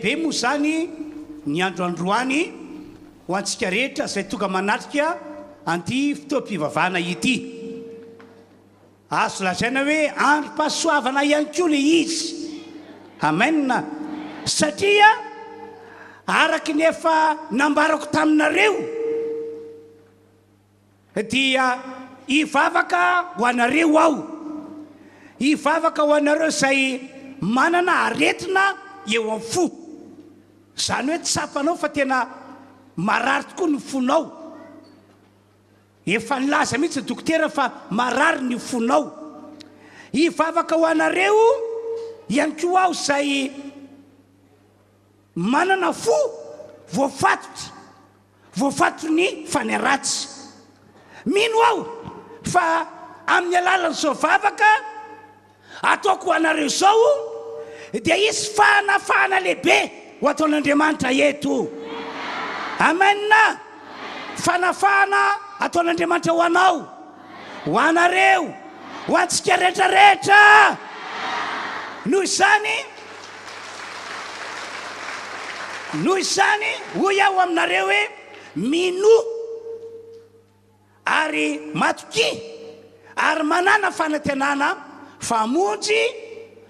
Zava-dehibe moa izany ny andro androany ho antsika rehetra izay tonga manatrika an'ity fotoam-pivavahana ity. Azo lazaina hoe androm-pahasoavana ihany koa ilay izy. Amen. Satria araka ny efa nambarako taminareo, Dia hivavaka ho anareo aho. Hivavaka ho anareo izay manana aretina eo amin'ny fo. Izany hoe tsapanao fa tena marary tokoa ny fonao. Efa nilaza mihitsy ny dokotera fa marary ny fonao. Hivavaka ho anareo ihany koa aho izay manana fo voafatotra. Voafatotry ny fanahy ratsy. Mino aho fa amin'ny alalan'izao vavaka ataoko ho anareo izao dia hisy fanafahana lehibe ho ataon'Andriamanitra eto. Amen! Fanafahana ataon'Andriamanitra ho anao, ho anareo, ho antsika rehetra rehetra. Noho izany, Noho izany, hoy aho aminareo hoe, Minoa, ary matokia, ary manàna fanantenana fa hamonjy,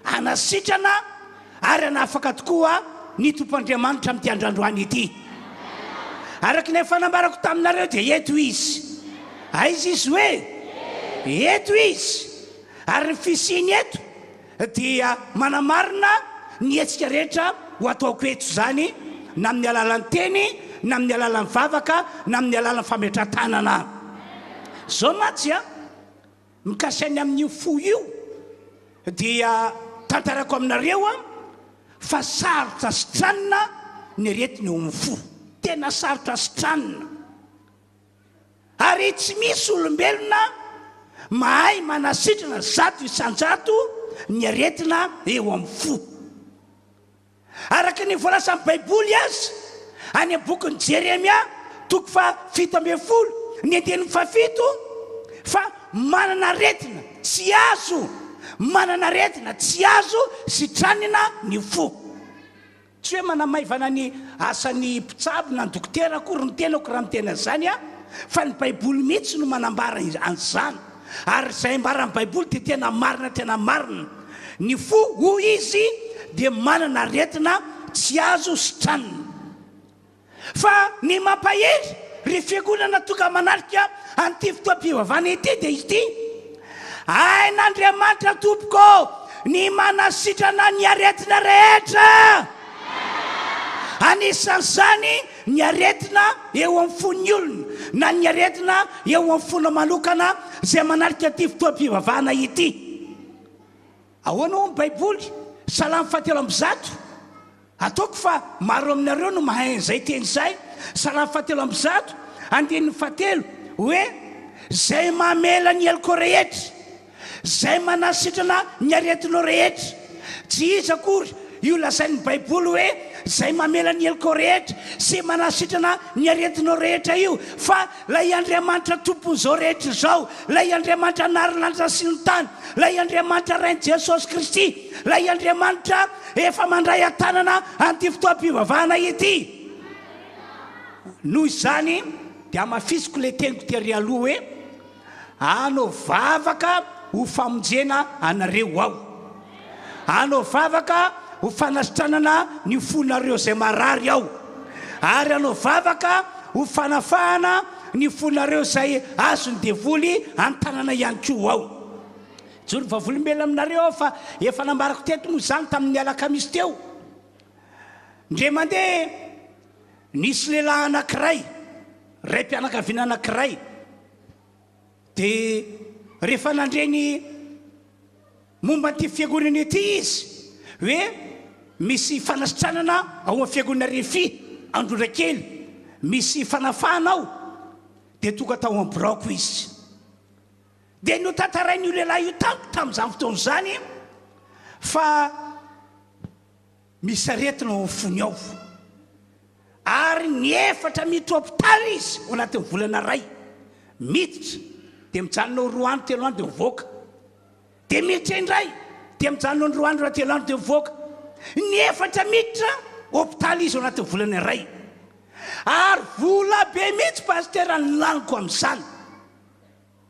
hanasitrana, ary hanafaka tokoa ny Tompo Andriamanitra amin'ity andro androany ity. Araka ny efa nambarako taminareo dia eto Izy. Aiza Izy hoe? Eto Izy. Ary ny fisiany eto dia manamarina ny hetsika rehetra ho ataoko eto izany na amin'ny alalan'ny teny na amin'ny alalan'ny vavaka na amin'ny alalan'ny fametran-tanana. Izao mantsy an, mikasika ny amin'io fo io dia tantarako aminareo an, fa sarotra sitranina ny aretina eo amin'ny fo. Tena sarotra sitranina. Ary tsy misy olombelona mahay manasitrana 100% ny aretina eo amin'ny fo. Araka ny voalazan'ny Baiboly aza, any amin'ny bokin'i Jeremia, toko faha-17, ny andininy fahafito, fa manana aretina tsy azo manana aretina tsy azo sitranina ny fo. Tsy hoe manamaivana ny asan'ny mpitsabo na ny dokotera akory ny tenako raha miteny an'izany aho, fa ny Baiboly mihitsy no manambara an'izany. Ary izay ambaran'ny Baiboly dia tena marina tena marina. Ny fo, hoy izy, dia manana aretina tsy azo sitranina. Fa ny mampahery ry fiangonana tonga manatrika an'ity fotoam-pivavahana ity dia ity, Hain'Andriamanitra tompoko ny manasitrana ny aretina rehetra, anisan'izany ny aretina eo amin'ny fon'ny olona na ny aretina eo amin'ny fonao manokana izay manatrika ity fotoam-pivavahana ity. Ahoana hoy ny Baiboly? Salamo fahatelo amby zato. Ataoko fa maro aminareo no mahay an'izay teny izay, Salamo fahatelo amby zato, andininy fahatelo, hoe, Izay mamela ny helokao rehetra, izay manasitrana ny aretinao rehetra. Tsy iza akory io lazain'ny Baiboly hoe izay mamela ny helokao rehetra sy manasitrana ny aretinao rehetra io, fa ilay Andriamanitra Tompon'izao rehetra izao, ilay Andriamanitra nary lanitra sy ny tany, ilay Andriamanitra Rain'i Jesosy Kristy, ilay Andriamanitra Efa mandray an-tanana an'ity fotoam-pivavahana ity. Noho izany dia hamafisiko ilay teniko tery aloha hoe, hanao vavaka ho famonjena anareo aho. Hanao vavaka ho fanasitranana ny fonareo izay marary aho. Ary hanao vavaka ho fanafahana ny fonareo izay azon'ny devoly an-tanana ihany koa aho. Mijoro vavolombelona aminareo aho fa efa nambarako teto moa izany tamin'ny alakamisy teo. Indray mandeha nisy lehilahy anankiray, raim-pianakaviana anankiray, dia rehefa nandre ny momba an'ity fiangonana ity izy, hoe misy fanasitranana ao amin'ny fiangonana Refi, Androndrakely, misy fanafahana ao, dia tonga tao amin'ny biraoko izy. Dia notantarain'io lehilahy io tamiko tamin'izany fotoana izany fa misy aretina ao amin'ny fony ao. Ary ny efatra miditra hopitaly izy ao anatin'ny volana iray. Miditra, dia mijanona ao roa andro, telo andro dia mivoaka. Dia miditra indray, dia mijanona ao roa andro na telo andro dia mivoaka. Ny efatra miditra. Hopitaly izy ao anatin'ny volana iray. Ary vola be mihitsy Pasitera ny laniko amin'izany.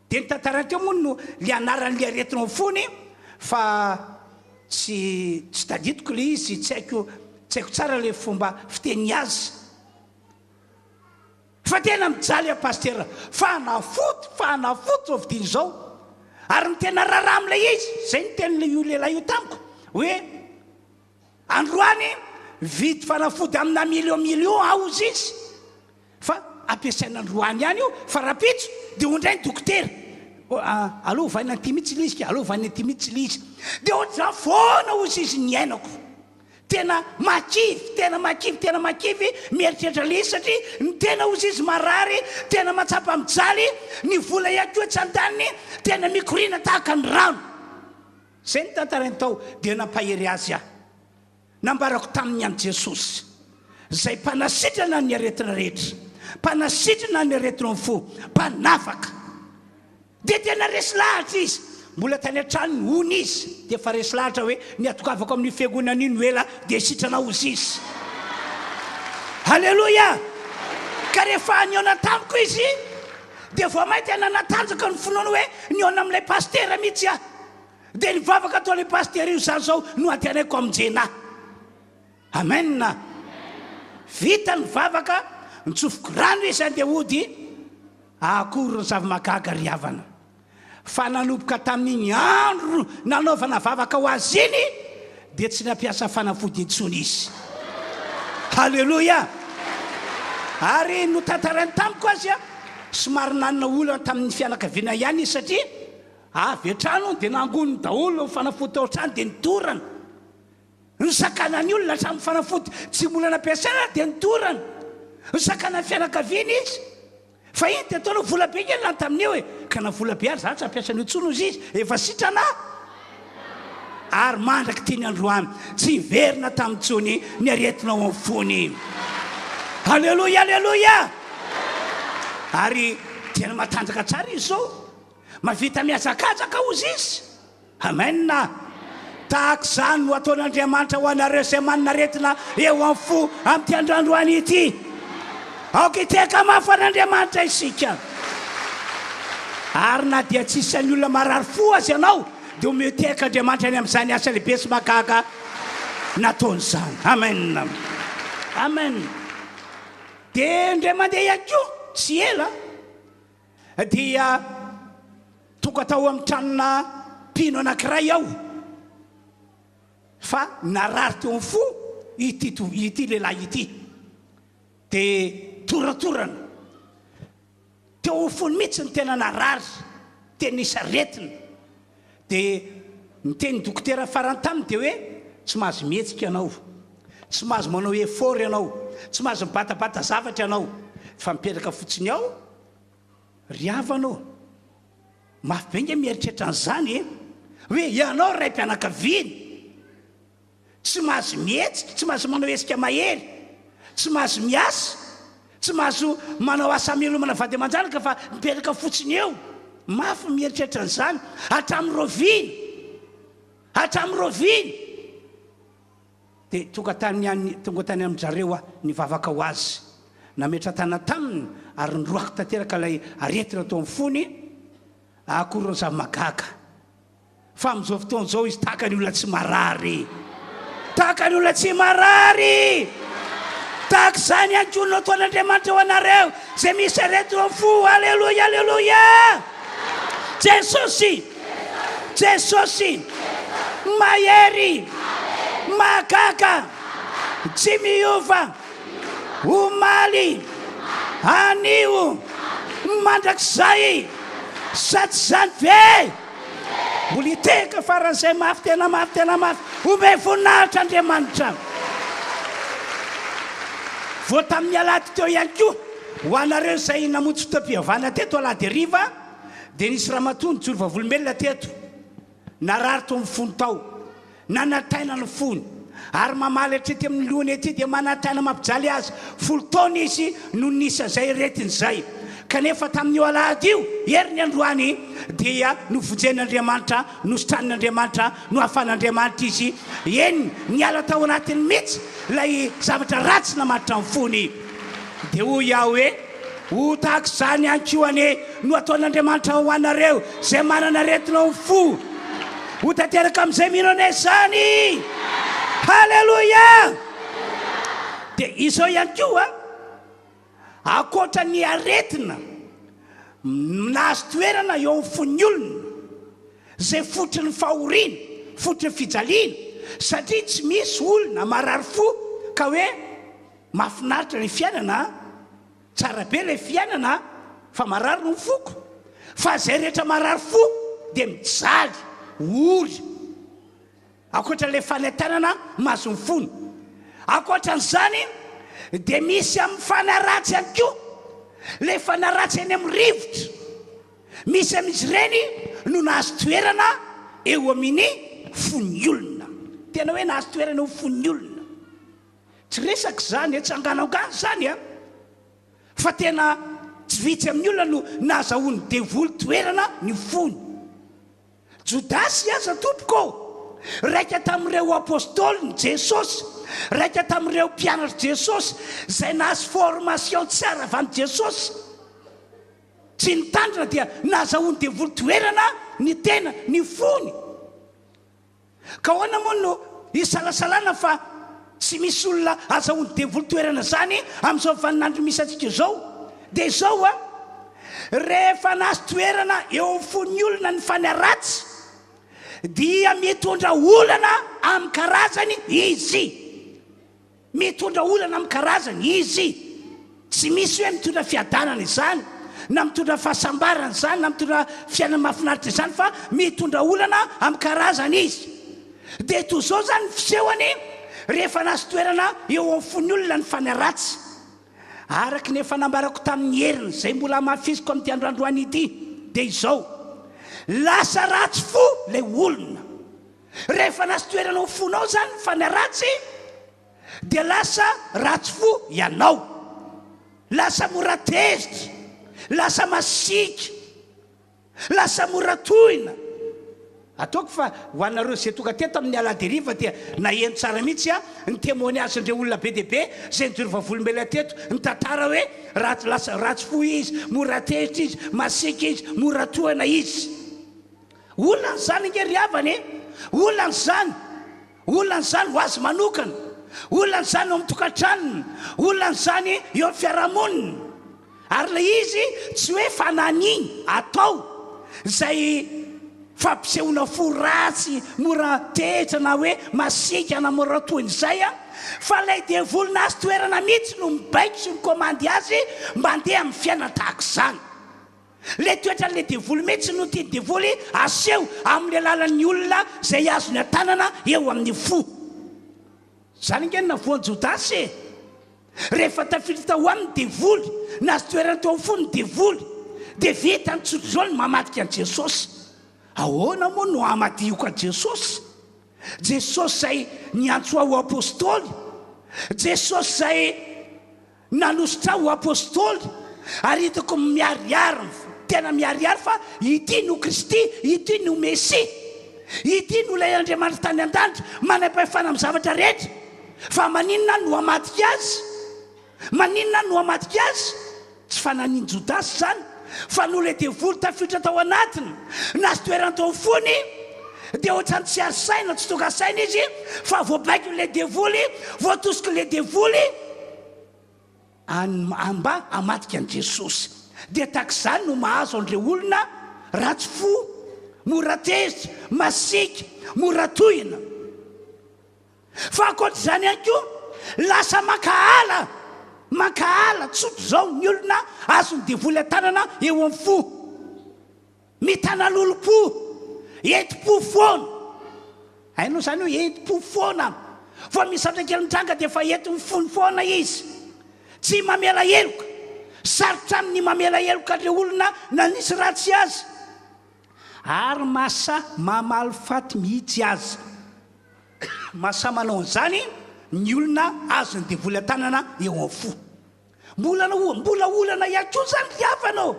Dia ny tantarany teo moa no le anaran'le aretina ao fony fa tsy tsy tadidiko le izy, tsy haiko tsy haiko tsara le fomba fiteny azy. Fa tena mijaly aho Pasitera, fanafody, fanafody zao vidiana izao. Ary ny tena raharaha amin'ilay izy, izay no tenin'ilay io lehilahy io tamiko, hoe androany mividy fanafody amina million million aho hozy izy, fa ampiasaina androany ihany io, fa rahampitso dia hoy indray ny dokotera, aleo ovaina an'ity mihitsy ilay izy ka, aleo ovaina an'ity mihitsy ilay izy. Dia ohatr'izany foana hozy izy ny iainako. Tena makivy, tena makivy, tena makivy mieritreritra le izy satria ny tena ozy izy marary, tena mahatsapa mijaly, ny vola ihany koa tsy andaniny, tena mikoriana tahaka ny rano. Zay ny tantarainy tao dia nampahery azy aho. Nambarako taminy an'i Jesosy, izay mpanasitrana ny aretina rehetra, mpanasitrana ny aretina amin'ny fo, mpanafaka. Dia tena resy lahatra izy. Mbola tany an-tranony hono izy dia efa resy lahatra hoe ny hatongavako amin'io fiangonana io no ela dia sitrana hozy izy. Aleloia! Ka rehefa nihaona tamiko izy dia vao may tena natanjaka ny finoany hoe nihaona amin'ilay pasitera mihitsy aho. Dia ny vavaka ataon'ilay pasitera io izany izao no antenaiko hamonjena ahy. Amen! Vita ny vavaka, nitsofiko rano izy andeha hody. Akory ny zava-mahagaga ry havana, fa nanomboka tamin'iny andro nanaovana vavaka ho azy iny dia tsy nampiasa fanafody intsony izy. Haleloia! Ary notantarainy tamiko aza, somary nanana olana tamin'ny fianakaviana ihany izy satria avy hatrany hono dia nangoniny daholo ny fanafody tao an-trano dia nidorana. Nisakanan'ny olona hatramin'ny fanafody tsy mbola nampiasaina ary dia nidorana. Nisakanan'ny fianakaviany izy. Fa iny dia ataonao vola be kely lany tamin'io e. Ka na vola be ary za tsy hampiasa an'io intsony hozy izy. Efa sitrana aho. Ary mandrak'ity ny androany, tsy hiverina taminy intsony ny aretina ao amin'ny fony. Aleloia, aleloia! Ary tena matanjaka tsara izy izao. Mahavita mihazakazaka hozy izy. Amen! Tahaka izany no ataon'Andriamanitra ho anareo izay manana aretina eo amin'ny fo amin'ity androandroany ity. Aoka hitehaka mafy an'Andriamanitra isika. Ary na dia tsy isan'ny olona marary fo aza ianao, dia omeo tehaka Andriamanitra ny amin'izany asa lehibe sy mahagaga nataony izany. Amen! Amen! Dia indray mandeha ihany koa, tsy ela, Dia tonga tao amin'ny tranona mpino anankiray aho, fa narary teo amin'ny fo ity ity lehilahy ity. Dia toratorana. Teo amin'ny fony mihitsy no tena narary, tena nisy aretina. Dia ny tenin'ny dokotera farany taminy dia hoe, tsy mahazo mihetsika ianao, tsy mahazo manao effort ianao, tsy mahazo mibatabata zavatra ianao, fa mipetraka fotsiny ao. Ry havana ô, mafy be nge mieritreritra an'izany e! Hoe ianao raim-pianakaviana, tsy mahazo mihetsika, tsy mahazo manao hetsika mahery, tsy mahazo miasa, tsy mahazo manao asa hamelomana vady aman-janaka fa mipetraka fotsiny eo. Mafy ny mieritreritra an'izany. Hatramin'ny raoviana? Hatramin'ny raoviana? Dia tonga tany any, tonga tany amin-dry zareo aho, nivavaka ho azy. Nametra-tanana taminy ary noroahiko tanteraka ilay aretina tao amin'ny fony, akory ny zava-mahagaga. Fa amin'izao fotoana izao izy tahaka ny olona tsy marary. Tahaka ny olona tsy marary! Tahaka izany ihany koa no nataon'Andriamanitra ho anareo izay misy aretina amin'ny fo. Aleloia, aleloia! Jesosy! Jesosy! Mahery! Mahagaga! Tsy miova! Omaly! Anio! Mandrakizay! Sa tsy izany ve? Mbola hitehaka faran'izay mafy, tena mafy, tena mafy. Omeo voninahitra Andriamanitra! Vao tamin'ny alahady teo ihany koa, ho anareo izay namonjy fotoam-pihavana teto alahady hariva, dia nisy ramatoa nijoro vavolombelona teto, narary tao amin'ny fony tao, nanataina ny fony, ary mamaly hatrety amin'ny lohany ety dia manataina mampijaly azy, folo taona izy no nisy an'izay aretina izay, Kanefa tamin'io alahady io, heriny androany, dia novonjen'Andriamanitra, nositranin'Andriamanitra, nohafan'Andriamanitra izy. Eny, niala tao anatiny mihitsy ilay zavatra ratsy namatotra ny fony. Dia hoy aho hoe, Ho tahaka izany ihany koa anie no hataon'Andriamanitra ho anareo izay manana aretina ao amin'ny fo. Ho tanteraka amin'izay mino anie izany! Haleloia! Dia izao ihany koa, ankoatra ny aretina nahazo toerana eo amin'ny fon'ny olona, izay fototry ny fahoriana, fototry ny fijaliana, satria tsy misy olona marary fo ka hoe mahafinaritra ilay fiainana, tsara be ilay fiainana fa marary ny foko, fa izay rehetra marary fo dia mijaly, ory. Ankoatra ilay fanentanana mahazo ny fony. Ankoatra an'izany dia misy amin'ny fanahy ratsy ihany koa. Ilay fanahy ratsy eny amin'ny rivotra. Misy amin'izy ireny no nahazo toerana eo amin'ny fon'ny olona. Tena hoe nahazo toerana eo amin'ny fon'ny olona. Tsy resaka izany e, tsy angano-angano izany an! Fa tena tsy vitsy amin'ny olona no nahazahoan'ny devoly toerana ny fony. Jodasy aza tompoko ô! Raika tamin'ireo Apôstôlin'i Jesosy, raika tamin'ireo mpianatr'i Jesosy izay nahazo formation tsara avy amin'i Jesosy, tsy nitandrina dia nahazahoan'ny devoly toerana ny tena, ny fony. Ka ahoana moa no isalasalana fa tsy misy olona azahoan'ny devoly toerana izany amin'izao vaninandro misy antsika izao? Dia izao an, rehefa nahazo toerana eo amin'ny fon'ny olona ny fanahy ratsy, dia mitondra olana amin'ny karazany izy. Mitondra olana amin'ny karazany izy. Tsy misy hoe mitondra fiadanana izany, na mitondra fahasambarana izany, na mitondra fiainana mahafinaritra izany, fa mitondra olana amin'ny karazany izy. Dia toy izao izany ny fisehony rehefa nahazo toerana eo amin'ny fon'ny olona ny fanahy ratsy. Araka ny efa nambarako tamin'ny heriny izay mbola hamafisiko amin'ity andro androany ity, dia izao, lasa ratsy fo ilay olona. Rehefa nahazo toerana ao fonao izany ny fanahy ratsy dia lasa ratsy fo ianao. Lasa mora tezitra, lasa masiaka, lasa mora tohina. Ataoko fa ho anareo izay tonga teto amin'ny alahady hariva dia naheno tsara mihitsy ny témoignage-n'ireo olona be dia be izay nijoro vavolombelona teto nitantara hoe ratsy, lasa ratsy fo izy, mora tezitra izy, masiaka izy, mora tohina izy. Olana izany ange ry havana e! Olana izany! Olana izany ho azy manokana, olana izany eo amin'ny tokantranony, olana izany eo amin'ny fiarahamonina. Ary ilay izy tsy hoe fananiny atao izay fampisehoana fo ratsy, mora tezitra na hoe masiaka na mora toy izay, fa ilay devoly nahazo toerana mihitsy no mibaiko sy mikomandy azy mba handeha amin'ny fiainana tahaka izany. Ilay toetran'ilay devoly mihitsy no tian'ny devoly aseho amin'ny alalan'ny olona izay azony an-tanana eo amin'ny fo. Izany ange no navoan'i Jodasy e! Rehefa tafiditra tao aminy ny devoly, nahazo toerana teo amin'ny fony ny devoly, dia vitany tsotr'izao ny mamadika an'i Jesosy. Ahoana moa no hamadihiko an'i Jesosy? Jesosy izay niantso ahy ho apostoly, Jesosy izay Nanosotra ho apostoly, ary hitako miharihary, tena miharihary fa ity no Kristy, ity no Mesia, ity no ilay Andriamanitra tany an-danitra, manam-pahefana amin'ny zavatra rehetra. Fa maninona aho no hamadika Azy? Maninona aho no hamadika Azy? Tsy fananian'i Jodasy izany, fa noho ilay devoly tafiotra tao anatiny, nahazo toerana tao amin'ny fony, dia ohatran'ny tsy ary saina, tsy tonga saina izy, fa voabaikon'ilay devoly, voatosik'ilay devoly, any mba hamadika an'i Jesosy. Dia tahaka izany no mahazo an'ireo olona ratsy fo, mora tezitra, masiaka, mora tohina. Fa ankoatra izany ihany koa, lasa mankahala, mankahala tsotra izao ny olona azon'ny devoly an-tanana eo amin'ny fo. Mitana lolompo, entim-po foana. Hainao izany hoe entim-po foana. Vao misy zavatra kely mitranga dia efa entin'ny fony foana izy. Tsy mamela heloka. Sarotra aminy ny mamela heloka an'ireo olona nanisy ratsy azy. Ary mahasahy mamaly faty mihitsy aza. Mahasahy manao an'izany ny olona azon'ny devoly an-tanana eo amin'ny fo. Mbola mbola olana ihany koa izany ry havana ô!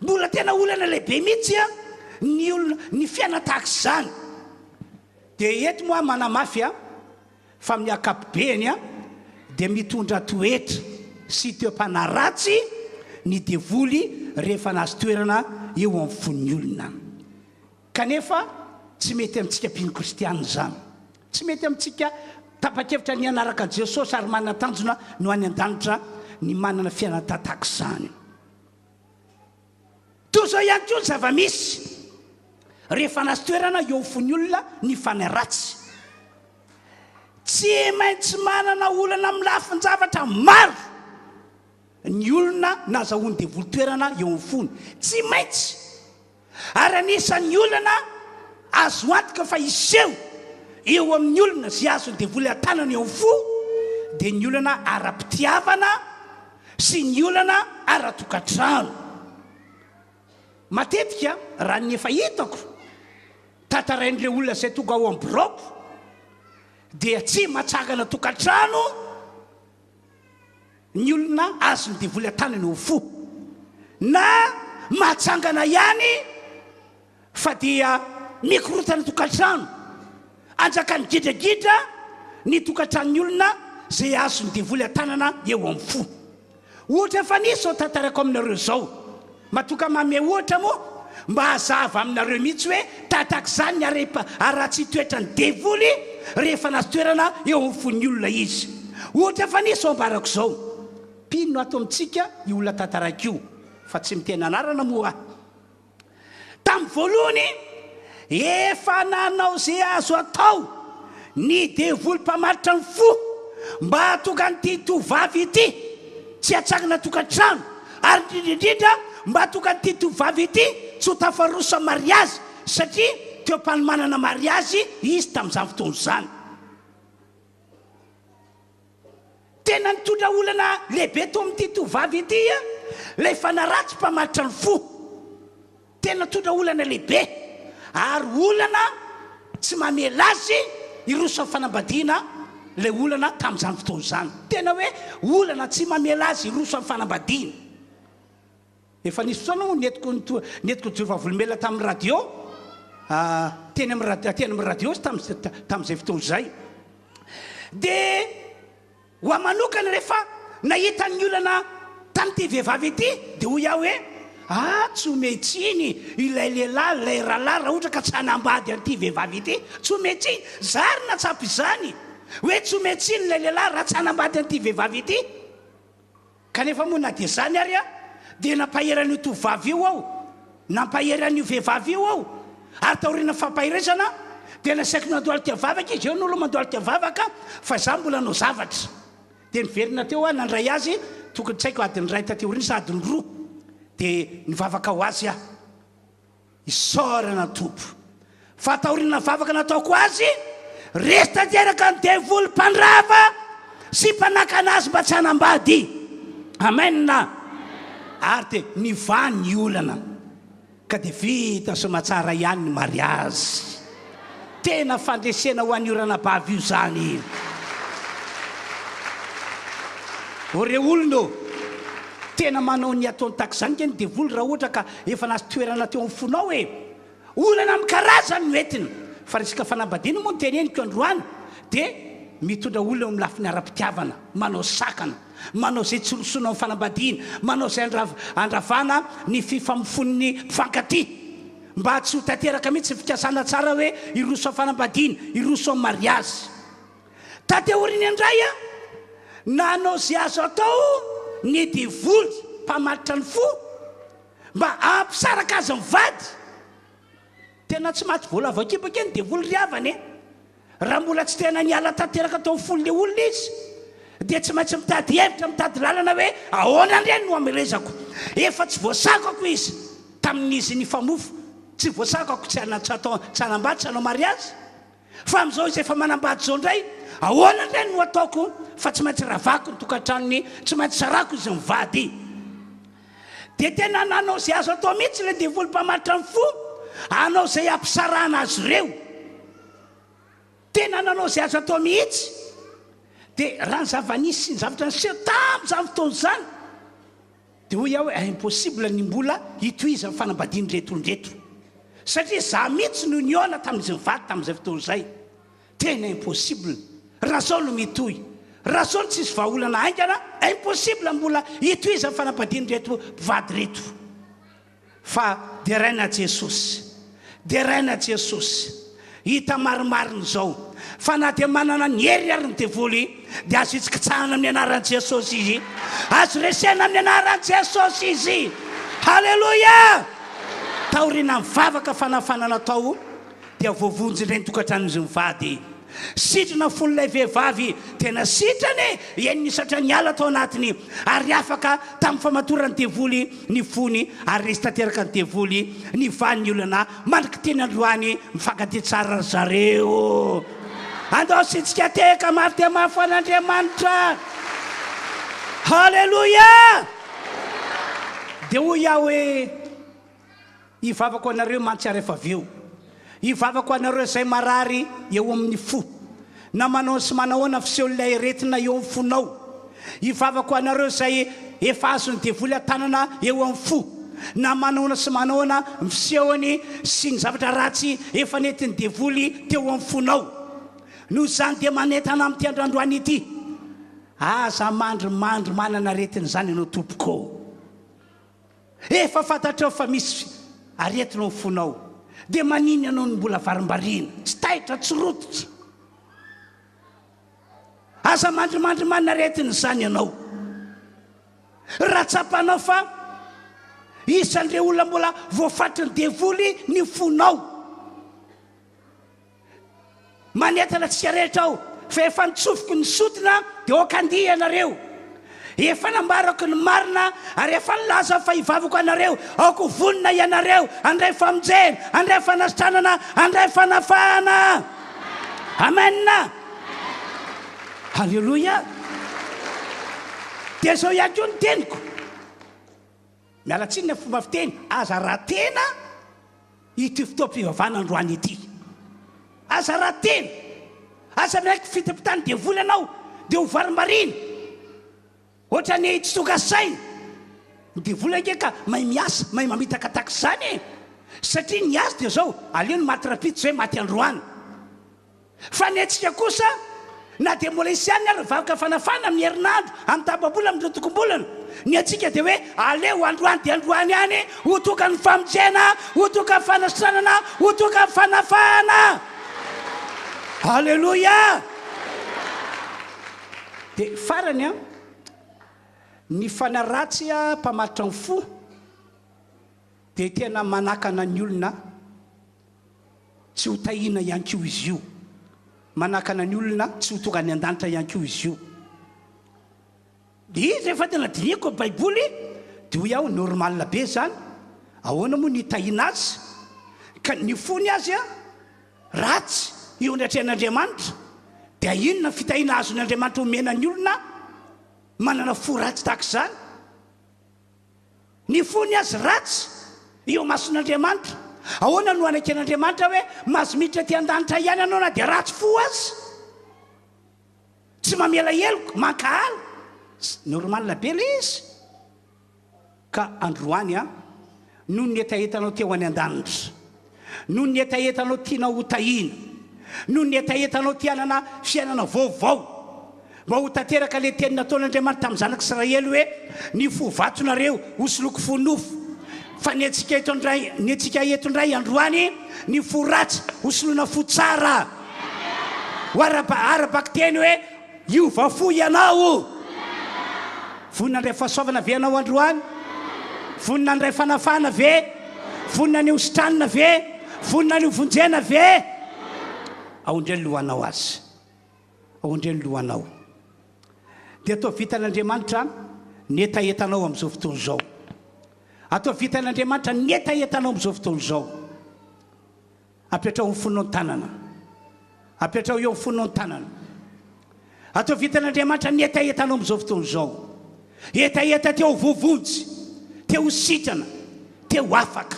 Mbola tena olana lehibe mihitsy an, ny olona, ny fiainana tahaka izany. Dia eto moa aho manamafy an, fa amin'ny ankapobeny an, dia mitondra toetra sy toe-panahy ratsy ny devoly rehefa nahazo toerana eo amin'ny fon'ny olona. Kanefa tsy mety amintsika mpino kristiana izany. Tsy mety amintsika tapa-kevitra ny hanaraka an'i Jesosy ary manana tanjona ny ho any an-danitra ny manana fiainana tahaka izany. Toy izao ihany koa ny zava-misy rehefa nahazo toerana eo amin'ny fon'ny olona ny fanahy ratsy. Tsy maintsy manana olana amin'ny lafin-javatra maro ny olona nazahoan'ny devoly toerana eo amin'ny fony. Tsy maintsy. Ary anisan'ny olana azo antoka fa hiseho eo amin'ny olona izay azon'ny devoly an-tanana eo amin'ny fo dia ny olana ara-pitiavana sy ny olana ara-tokantrano. Matetika, raha ny efa hitako, tantarain'ireo olona izay tonga ao amin'ny biraoko dia tsy mahatsangana tokantrano Ny olona azon'ny devoly an-tanany ho fo na mahatsangana ihany fa dia mikorontana tokantrano, anjakan'ny gidragidra ny tokantranon'ny olona izay azon'ny devoly an-tanana eo amin'ny fo. Ohatra efa nisy izao tantaraiko aminareo izao. Matoka manome ohatra moa mba hazava aminareo mihitsy hoe tatak'izany ny haratsian-toetran'ny devoly rehefa nahazo toerana eo amin'ny fon'ny olona izy. Ohatra efa nisy izao ambarako izao. Mpino ato amintsika io olona tantaraiko io fa tsy miteny anarana moa aho. Tamin'ny voalohany, efa nanao izay azo atao ny devoly mpamaritra ny fo mba hahatonga an'ity tovovavy ity tsy hatsangana tokantrano, ary indrindra indrindra mba hahatonga an'ity tovovavy ity tsy ho tafaroso amin'ny mariazy, satria teo am-panomanana mariazy izy tamin'izany fotoana izany. Tena nitondra olana lehibe teo amin'ity tovovavy ity ilay fanaratsy mpamaritra ny fo. Tena nitondra olana lehibe ary olana tsy mamela azy hiroso amin'ny fanambadiana ilay olana tamin'izany fotoana izany. Tena hoe olana tsy mamela azy hiroso amin'ny fanambadiana. Efa nisy fotoana moa nentiko nentiko nijoro vavolombelona tamin'ny radio, teny amin'ny radio, teny amin'ny radio izy tamin'izay fotoana izay. Dia ho ahy manokana rehefa nahita ny olana tamin'ity vehivavy ity dia hoy aho hoe, ah, tsy omen-tsiny ilay lehilahy, ilay rahalahy raha ohatra ka tsy hanambady an'ity vehivavy ity. Tsy omen-tsiny. Za ary nahatsapa izany hoe tsy omen-tsiny ilay lehilahy raha tsy hanambady an'ity vehivavy ity. Kanefa moa na dia izany ary dia nampahery an'io tovovavy io aho, nampahery an'io vehivavy io aho, ary taorian'ny fampaherezana dia nasaiko nandohalika vavaka izy, eo no aloha mandohalika vavaka fa izaho mbola hanao zavatra. Dia niverina teo aho nandray azy, tokony tsy haiko adiny iray taty aoriana sa adiny roa, dia nivavaka ho azy aho. Isaorana ny Tompo fa taorian'ny vavaka nataoko azy, resy tanteraka ny devoly mpandrava sy mpanakana azy mba tsy hanambady. Amen! Ary dia nivaha ny olana ka dia vita soamatsara ihany ny mariazy. Tena fandresena ho an'io ranabavy io izany. O re olona ô! Tena manao ny ataony tahaka izany nge ny devoly raha ohatra ka efa nahazo toerana teo amin'ny fonao e! Olana amin'ny karazany no entiny. Fa resaka fanambadiana moa no teneniko androany dia mitondra olona eo amin'ny lafiny ara-pitiavana, manao sakana, manao izay tsy rosoana amin'ny fanambadiana, manao izay andravana ny fifamofoan'ny mpifankatia. Mba tsy ho tanteraka mihitsy ny fikasana tsara hoe hiroso amin'ny fanambadiana, hiroso amin'ny mariazy. Taty aoriana indray, nanao izay azo atao ny devoly mpamaritra ny fo mba hampisaraka azy mivady. Tena tsy maty voalavo an-kibo ange ny devoly ry havana e! Raha mbola tsy tena niala tanteraka tao amin'ny fon'ilay olona izy, dia tsy maintsy mitady hevitra, mitady lalana hoe ahoana indray no hamelezako. Efa tsy voasakako izy tamin'izy nifamofo, tsy voasakako tsy tsy hanambady, tsy hanao mariazy. Fa amin'izao izy efa manambady izao indray, ahoana indray no hataoko fa tsy maintsy ravako ny tokantranony, tsy maintsy sarako izy mivady. Dia tena nanao izay azo atao mihitsy ilay devoly mpamaritra ny fo, hanao izay hampisarahana azy ireo. Tena nanao izay azo atao mihitsy. Dia raha ny zava-nisy sy ny zavatra niseho tamin'izany fotoana izany. Dia hoy aho hoe impossible ny mbola hitohizan'ny fanambadian'ireto olona ireto. Satria izaho mihitsy no nihaona tamin'izy mivady tamin'izay fotoana izay. Tena impossible. Raha zao no mitohy. Raha zao no tsisy vahaolana haingana, impossible mbola hitohizan'ny fanambadian'ireto mpivady ireto. Fa deraina Jesosy. Deraina Jesosy. Hita marimarina izao fa na dia manana ny heriny ary ny devoly dia azo hitsikitsahana amin'ny anaran'i Jesosy izy. Azo resena amin'ny anaran'i Jesosy izy. Haleloia! Taorian'ny vavaka fanafana natao dia voavonjy indray ny tokantranon'izy mivady. Sitrana fon'ilay vehivavy, tena sitrana e! Eny nisatra niala tao anatiny ary afaka tamin'ny famatoran'ny devoly ny fony ary resy tanteraka ny devoly, nivaha ny olana mandrak'iteny androany, mifankatia tsara ry zareo. Andao asiantsika tehaka mafy dia mafy ho an'Andriamanitra. Haleloia! Dia hoy aho hoe. Hivavaka ho anareo mantsy aho rehefa avy eo. Hivavaka ho anareo izay marary eo amin'ny fo, na manao sy manahoana fisehon'ilay aretina eo amin'ny fonao. Hivavaka ho anareo izay efa azon'ny devoly an-tanana eo amin'ny fo, na manahoana sy manahoana ny fisehony sy ny zavatra ratsy efa nentin'ny devoly teo amin'ny fonao. Noho izany dia manentana amin'ity andro androany ity, aza mandrimandry manana aretina izany ianao tompoko. Efa fantatrao fa misy aretina ao fonao, dia maninona ianao no mbola varimbariana, tsy taitra, tsy rototra? Aza mandrimandry manana aretina izany ianao. Raha tsapanao fa isan'ireo olona mbola voafatry ny devoly ny fonao, Manentana antsika rehetra aho fa efa nitsofiko ny sodina dia aoka handihy ianareo. Efa nambarako ny marina ary efa nilaza aho fa hivavaka ho anareo. Aoka ho vonona ianareo handray famonjena, handray fanasitranana, handray fanafahana. Amen. Haleloia. Dia izao ihany koa ny teniko. Miala tsiny ny fomba fiteny, aza ratena ity fotoam-pivavahana androany ity. Aza ratena, aza miaiky fitapitahan'ny devoly ianao dia ho varimbariana, ohatran'ny tsy tonga saina. Ny devoly ange ka mahay miasa, mahay mamitaka tahaka izany e! Satria ny azy dia izao, aleo ny maty rahampitso izay maty androany. Fa ny antsika kosa, na dia mbola hisy ihany ary ny vavaka fanafana amin'ny herinandro, amin'ny tapa-bolana, amin'ny roatokom-bolana, ny antsika dia hoe aleo androany dia androany ihany ho tonga ny famonjena, ho tonga ny fanasitranana, ho tonga ny fanafahana. Aleloia! Dia farany an, ny fanahy ratsy mpamatotra ny fo dia tena manakana ny olona Tsy ho tahiana ihany koa izy io. Manakana ny olona tsy ho tonga any an-danitra ihany koa izy io. Dia rehefa tena dinihiko ny Baiboly, dia hoy aho, normal be izany, ahoana moa no hitahiana azy? Ka ny fony azy ratsy eo anatrehan'Andriamanitra, dia inona ny fitahiana azon'Andriamanitra omena ny olona manana fo ratsy tahaka izany? Ny fony azy ratsy eo imason'Andriamanitra. Ahoana no haneken'Andriamanitra hoe mahazo miditra aty an-danitra ihany ianao na dia ratsy fo aza? Tsy mamela heloka, mankahala. Normal be ilay izy. Ka androany an, noho ny hetahetanao te ho any an-danitra, noho ny hetahetanao tianao ho tahiana, noho ny hetahetanao te hanana fiainana vaovao, Mba ho tanteraka ilay teny nataon'Andriamanitra tamin'ny zanak'Israely hoe, Ny fo vatonareo hosoloiko fo nofo. Fa ny antsika eto indray, ny antsika eto indray androany, ny fo ratsy hosoloina fo tsara. Ho ara-bakiteny hoe, Hiova fo ianao. Vonona handray fahasoavana ve ianao androany? Vonona handray fanafahana ve? Vonona ny hositranina ve? Vonona ny hovonjena ve? Ao indray ny lohanao azy. Ao indray ny lohanao. Dia ataovy vitan'Andriamanitra ny hetahetanao amin'izao fotoana izao. Ataovy vitan'Andriamanitra ny hetahetanao amin'izao fotoana izao. Apetraho amin'ny fonao ny tanana. Apetraho eo amin'ny fonao ny tanana. Ataovy vitan'Andriamanitra ny hetahetanao amin'izao fotoana izao. Hetaheta te ho voavonjy, te ho sitrana, te ho afaka.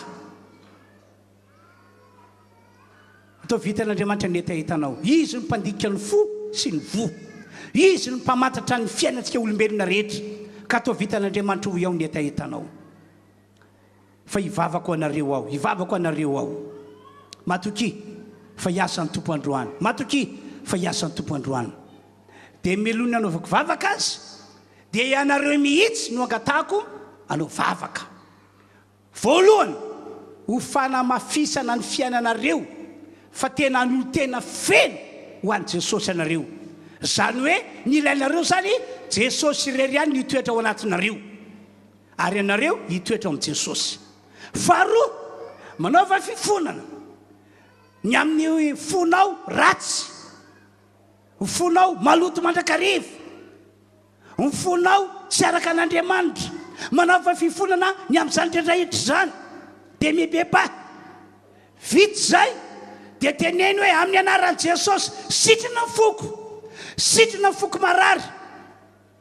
Ataovy vitan'Andriamanitra ny hetahetanao. Izy no mpandinika ny fo sy ny voa. Izy no mpamantatra ny fiainantsika olombelona rehetra. Ka toa vitan'Andriamanitra ho ao ny hetahetanao. Fa hivavaka ho anareo aho, hivavaka ho anareo aho. Matokia fa hiasa ny Tompo androany. Matokia fa hiasa ny Tompo androany. Dia meloa ny hanaovako vavaka azy, dia ianareo mihitsy no angatahako hanao vavaka. Voalohany, ho fanamafisana ny fiainanareo fa tena hanolo-tena feno ho an'i Jesosy ianareo. Izany hoe ny ilainareo izany, Jesosy irery ihany no hitoetra ao anatinareo. Ary ianareo hitoetra ao amin'i Jesosy. Faharoa, manaova fifonana ny amin'ny fonao ratsy, ny fonao maloto mandrakariva, ny fonao tsy araka an'Andriamanitra. Manaova fifonana ny amin'izany rehetra izany, dia mibebaha. Vita izay, dia teneno hoe, Amin'ny anaran'i Jesosy, sitrana ny foko, sitrana ny foko marary.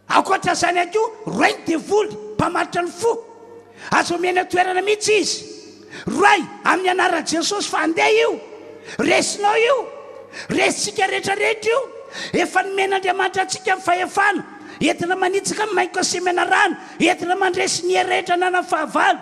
Ankoatra izany ihany koa, roay ny devoly mpamaritra ny fo. Aza omena toerana mihitsy izy. Roay amin'ny anaran'i Jesosy fa andeha io. Resinao io. Resintsika rehetra rehetra io. Efa nomen'Andriamanitra antsika ny fahefana entina manitsaka ny maingoka sy menarana, entina mandresy ny hery rehetra ananan'ny fahavalo.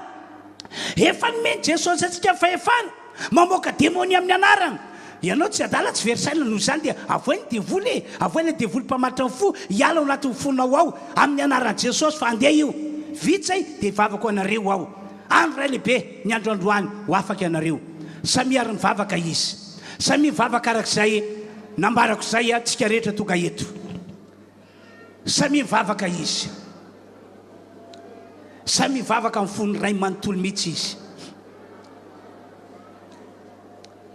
Efa nomen'i Jesosy antsika ny fahefana mamoaka demonia amin'ny anarany. Ianao tsy adala tsy very saina noho izany dia avoay ny devoly e! Avoay ilay devoly mpamaritra ny fo hiala ao anatin'ny fonao ao amin'ny anaran'i Jesosy fa andeha io. Vita izay dia hivavaka ho anareo aho. Andro iray lehibe ny andro androany ho afaka ianareo. Samia ary mivavaka izy. Samia mivavaka araka izay nambarako izay tsika rehetra tonga eto. Samia mivavaka izy. Samia mivavaka amin'ny fony iray manontolo mihitsy izy.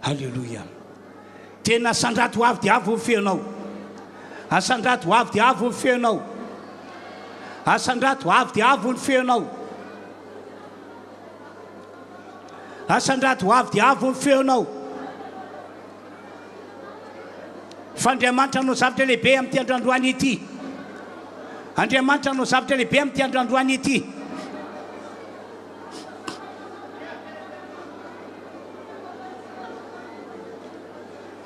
Aleloia. Tena asandrato ho avo dia avo ny feonao. Asandrato ho avo dia avo ny feonao. Asandrato avo dia avo ny feonao. Asandrato ho avo dia avo ny feonao. Fa Andriamanitra hanao zavatra lehibe amin'ity andro androany ity. Andriamanitra hanao zavatra lehibe amin'ity andro androany ity.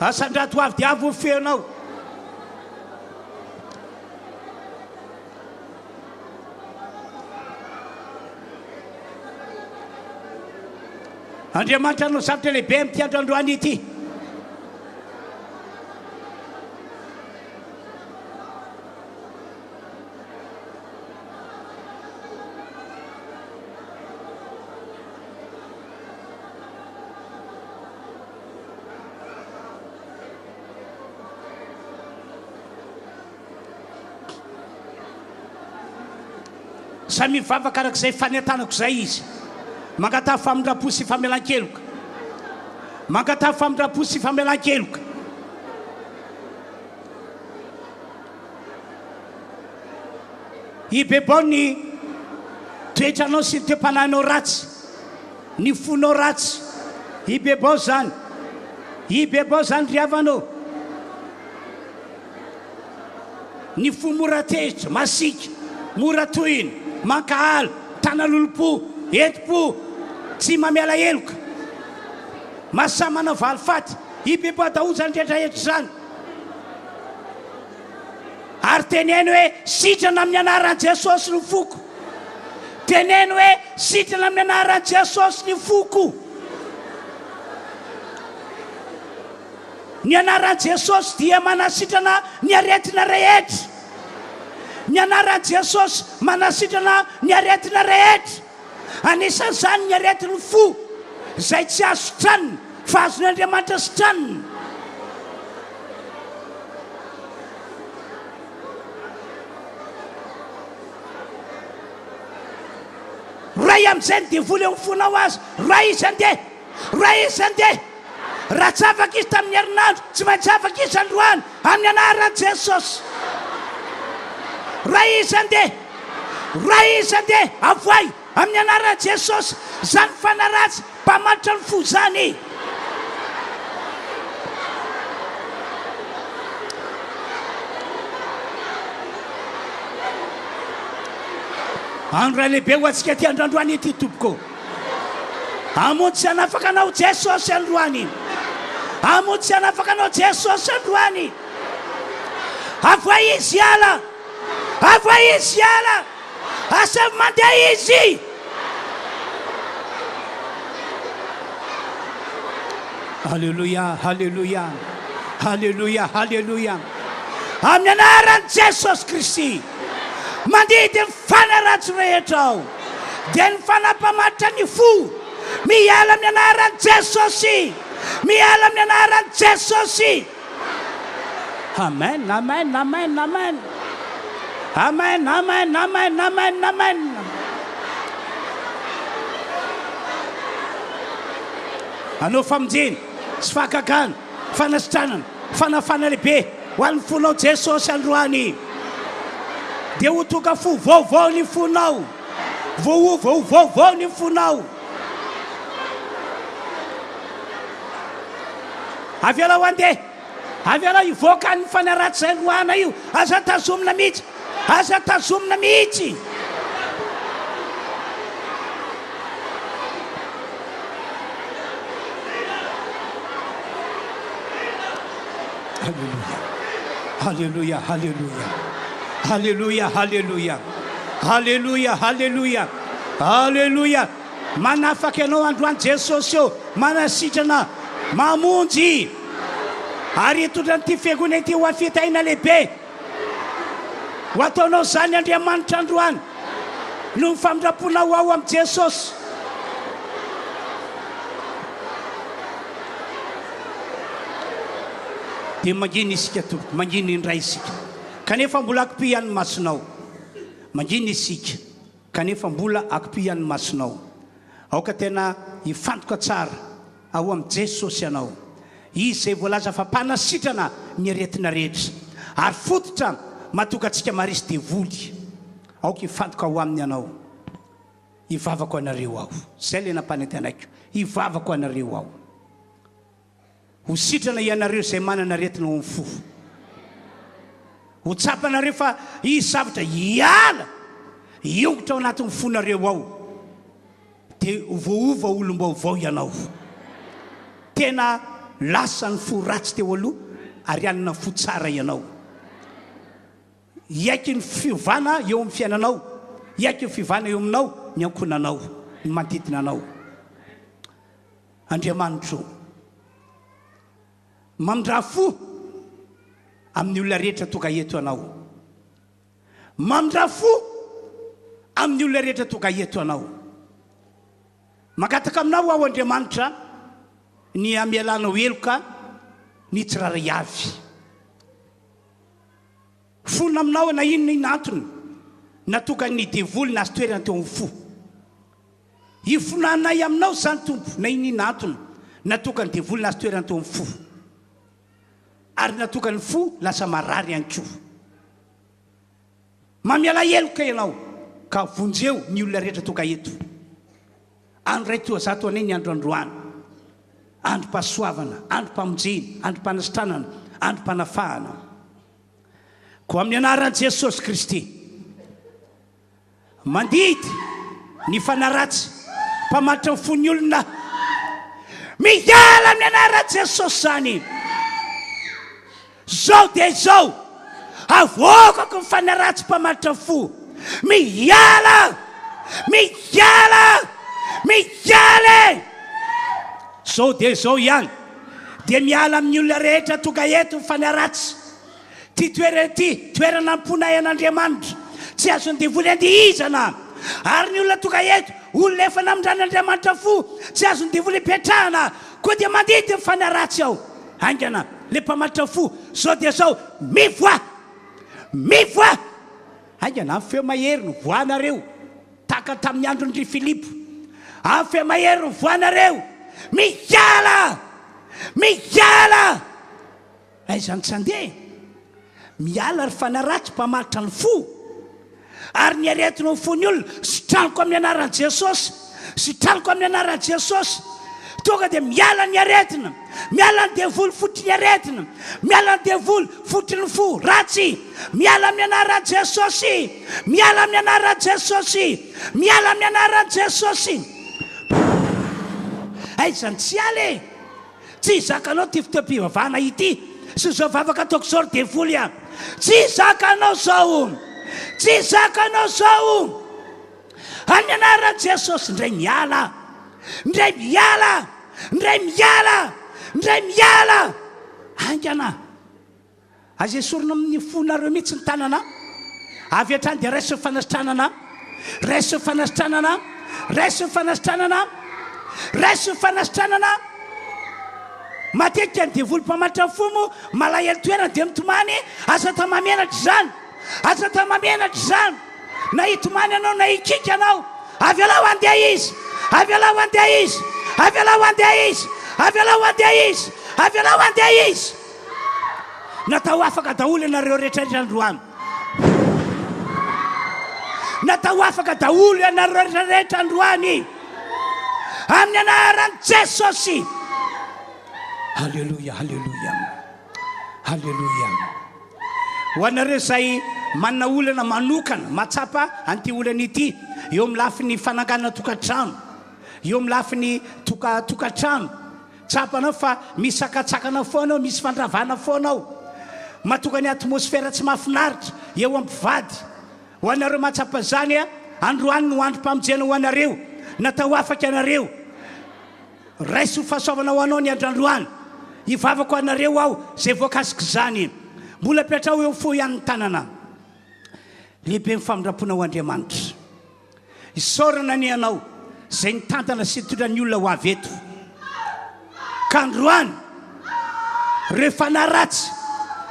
Asandrato avo dia avo ny feonao. Andriamanitra hanao zavatra lehibe amin'ity andro androany ity. Samy mivavaka araka izay fanentanako izay izy. Mangataha famindram-po sy famelan-keloka. Mangataha famindram-po sy famelan-keloka. Ibebaho ny toetranao sy ny toe-panahinao ratsy, ny fonao ratsy. Ibebaho izany. Ibebaho izany ry havana ô. Ny fo mora tezitra, masiaka, mora tohina, mankahala, mitana lolompo, entim-po, tsy mamela heloka, mahasahy manao valifaty. Ibebaho daholo izany rehetra rehetra izany. Ary teneno hoe, Sitrana amin'ny anaran'i Jesosy ny foko. Teneno hoe, Sitrana amin'ny anaran'i Jesosy ny foko. Ny anaran'i Jesosy dia manasitrana ny aretina rehetra. Ny anaran'i Jesosy manasitrana ny aretina rehetra. Anisan'izany ny aretin'ny fo, izay tsy azo sitranina, fa azon'Andriamanitra sitranina. Ray amin'izay ny devoly eo amin'ny fonao aza. Ray izy andeha. Ray izy andeha. Raha tsy afaka izy tamin'ny herinandro, tsy maintsy afaka izy androany, amin'ny anaran'i Jesosy. Ray izy andeha. Ray izy andeha. Avoay, amin'ny anaran'i Jesosy, izany fanahy ratsy mpamatotra ny fo izany. Andro iray lehibe ho antsika ity andro androany ity, tompoko. Hamonjy sy hanafaka anao Jesosy androany. Hamonjy sy hanafaka anao Jesosy androany. Avoay izy hiala. Avoay izy hiala. Asaivo mandeha izy! Aleloia, aleloia, aleloia, aleloia. Amin'ny anaran'i Jesosy Kristy, mandidy ny fanahy ratsy rehetra aho, dia ny fanahy mpamaditra ny fo, miala amin'ny anaran'i Jesosy, miala amin'ny anaran'i Jesosy. Amen, amen, amen, amen. Amen, amen, amen, amen, amen. Hanao famonjena sy fahagagana, fanasitranana, fanafana lehibe ho an'ny fonao Jesosy androany. Dia ho tonga fo vaovao ny fonao. Voaova ho vaovao ny fonao. Avelao handeha. Avelao hivoaka any fanahy ratsy izay roahana io. Aza tazomina mihitsy. Aza tazomina mihitsy. Haleloia. Haleloia, haleloia. Haleloia, haleloia. Haleloia, haleloia. Haleloia. Manafaka anao androany Jesosy ô, manasitrana, mamonjy ary hitondra an'ity fiangonana ity ho an'ny fitahiana lehibe. Ho ataonao izany Andriamanitra androany noho ny famindram-ponao ao amin'i Jesosy. Dia mangina isika Tompoko, mangina indray isika. Kanefa mbola akipihany ny masonao. Mangina isika. Kanefa mbola akipihany ny masonao. Aoka tena hifantoka tsara ao amin'i Jesosy ianao. Izy izay voalaza fa mpanasitrana ny aretina rehetra. Ary fototra mahatonga antsika maharesy devoly. Aoka hifantoka ao Aminy ianao. Hivavaka ho anareo aho. Izay ilay nampanantenaiko. Hivavaka ho anareo aho. Ho sitrana ianareo izay manana aretina ao amin'ny fo. Ho tsapanareo fa hisy zavatra hiala, hiongotra ao anatin'ny fonareo ao. Dia ho voaova olom-baovao ianao. Tena lasa ny fo ratsy teo aloha ary hanana fo tsara ianao. Hiaiky ny fiovana eo amin'ny fiainanao, hiaiky ny fiovana eo aminao ny ankohonanao, ny manodidina anao. Andriamanitro, mamindrà fo amin'ny olona rehetra tonga eto Ianao. Mamindrà fo amin'ny olona rehetra tonga eto Ianao. Mangataka Aminao aho, Andriamanitra, ny hamelanao heloka ny tsirairay avy. Fona Aminao na inona inona antony natokan'ny devoly nahazo toerana teo amin'ny fo. Hifonanay aminao izany Tompo na inona antony natokan'ny devoly nahazo toerana teo amin'ny fo ary natokan'ny fo lasa marary ihany koa. Mamiala heloka ianao ka vonjeo ny olona rehetra tonga eto. Andro iray toa zato anay ny andro androany. Androm-pahasoavana, androm-pamonjena, androm-panasitranana, androm-panafahana. Koa amin'ny anaran'i Jesosy Kristy. Mandidy ny fanahy ratsy mpamatotra ny fon'ny olona. Miala amin'ny anaran'i Jesosy izany. Izao dia izao, avoakako ny fanahy ratsy mpamatotra ny fo. Miala! Miala! Miala e! Izao dia izao ihany, dia miala amin'ny olona rehetra tonga eto ny fanahy ratsy. Ity toerana ity, toerana amponay an'Andriamanitra, tsy azon'ny devoly andihizana. Ary ny olona tonga eto, olona efa namindran'Andriamanitra fo, tsy azon'ny devoly ipetrahana. Koa dia mandidy ny fanahy ratsy aho. Haingana, ilay mpamatotra fo, izao dia izao, mivoaha! Mivoaha! Haingana, amin'ny feo mahery no voahanareo, tahaka tamin'ny andron-dry Filipo. Amin'ny feo mahery no voahanareo, Miala! Miala! Aiza ny tsy handeha? Miala ry fanahy ratsy mpamaritra ny fo ary ny aretina ao fon'ny olona, sitraniko amin'ny anaran'i Jesosy, sitraniko amin'ny anaran'i Jesosy. Tonga dia miala ny aretina, miala ny devoly fotry ny aretina, miala ny devoly fotry ny fo ratsy, miala amin'ny anaran'i Jesosy, miala amin'ny anaran'i Jesosy, miala amin'ny anaran'i Jesosy. Aiza ny tsy hiala e? Tsy zakanao ity fotoam-pivavahana ity sy izao vavaka ataoko izao ry devoly a! Tsy zakanao izao! Tsy zakanao izao! Amin'ny anaran'i Jesosy, indray miala. Indray miala. Indray miala. Indray miala. Haingana. Aza esorina amin'ny fonareo mihitsy ny tanana. Avy hatrany dia raiso ny fanasitranana. Raiso ny fanasitranana. Raiso ny fanasitranana. Raiso ny fanasitranana. Matetika ny devoly mpamatra ny fo moa malahelo toerana dia mitomany. Aza atao mahamenatra izany. Aza atao mahamenatra izany. Na hitomany ianao na hikiky ianao. Avelao handeha izy. Avelao handeha izy. Avelao handeha izy. Avelao handeha izy. Avelao handeha izy. Natao afaka daholo ianareo rehetra rehetra androany. Natao afaka daholo ianareo rehetra rehetra androany. Amin'ny anaran'i Jesosy. Haleloia, haleloia. Haleloia. Ho anareo izay manana olana manokana, mahatsapa an'ity olana ity eo amin'ny lafiny fananganana tokantrano, eo amin'ny lafiny toka tokantrano, Tsapanao fa misy sakantsakana foana ao, misy fandravana foana ao. Mahatonga ny atmosfera tsy mahafinaritra eo amin'ny mpivady. Ho anareo mahatsapa izany, androany no androm-pamonjena ho anareo. Natao ho afaka ianareo. Raiso ho fahasoavana ho anao ny andro androany. Hivavaka ho anareo aho izay voakasik'izany. Mbola apetraho eo fo ihany ny tanana. Lehibe ny famindram-ponao Andriamanitra. Isaorana anie Ianao izay nitantana sy nitondra ny olona ho avy eto. Ka androany, ireo fanahy ratsy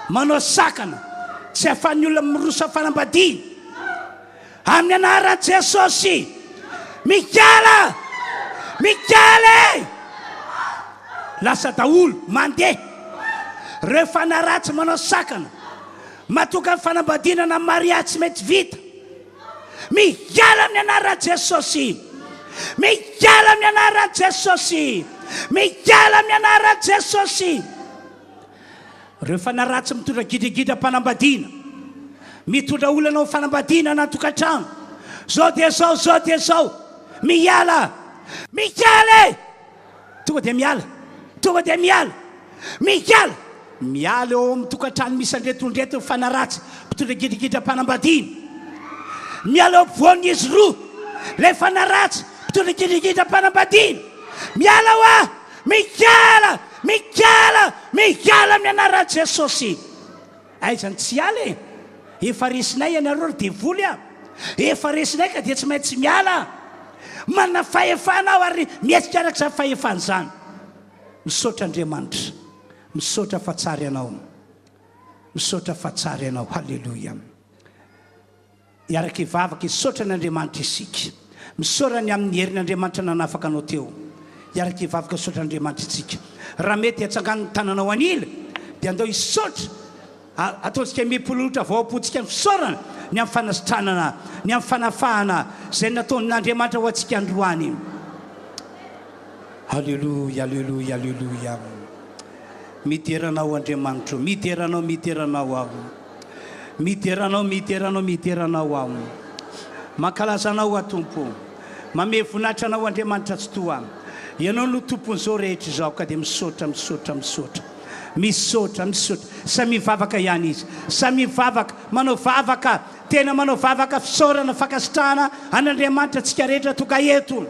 manao sakana tsy ahafahan'ny olona miroso amin'ny fanambadiana, amin'ny anaran'i Jesosy, mikala! Mikala e! Lasa daholo, mandeha. Ireo fanahy ratsy manao sakana, mahatonga ny fanambadiana na mariazy tsy mety vita. Miala amin'ny anaran'i Jesosy. Miala amin'ny anaran'i Jesosy. Miala amin'ny anaran'i Jesosy. Ireo fanahy ratsy mitondra gidragidram-panambadiana, mitondra olana ho fanambadiana na tokantrano. Zao dia zao, zao dia zao. Miala. Miala e! Tonga dia miala. Tonga dia miala. Miala. Miala eo amin'ny tokantrano misy an'ireto olona ireto ny fanahy ratsy, mpitondra gidragidram-panambadiana. Miala eo ampovoan'izy roa ilay fanahy ratsy, mpitondra gidragidram-panambadiana. Miala hoa! Miala! Miala! Miala amin'ny anaran'i Jesosy. Aiza no tsy hiala e? Efa resinay ianareo ry devoly a! Efa resinay ka dia tsy maintsy miala! Manana fahefana aho ary mihetsika araka izany fahefana izany. Misaotra Andriamanitra. Misaotra fa tsara Ianao. Misaotra fa tsara Ianao. Haleloia. Hiaraka hivavaka hisaotra an' Andriamanitra isika. Misaora ny amin'ny herin' Andriamanitra nanafaka anao teo. Hiaraka hivavaka hisaotra an' Andriamanitra isika. Raha mety atsangano ny tananao an'ila dia andao hisaotra. Ataontsika mipololotra vao am-pontsika ny fisaorana ny amin'ny fanasitranana, ny amin'ny fanafahana izay nataon' Andriamanitra ho antsika androany. Aleloia, aleloia, aleloia. Midera Anao Andriamanitro, midera Anao, midera Anao aho. Midera Anao, midera Anao, midera Anao aho. Mankalaza Anao aho Tompo. Mamehy voninahitra Anao Andriamanitra Tsitoha. Ianao no Tompon'izao rehetra izao ka dia misaotra, misaotra, misaotra. Misaotra, misaotra. Samia mivavaka ihany izy. Samia mivavaka, manao vavaka, tena manao vavaka fisaorana, fankasitrahana an'Andriamanitra antsika rehetra tonga eto.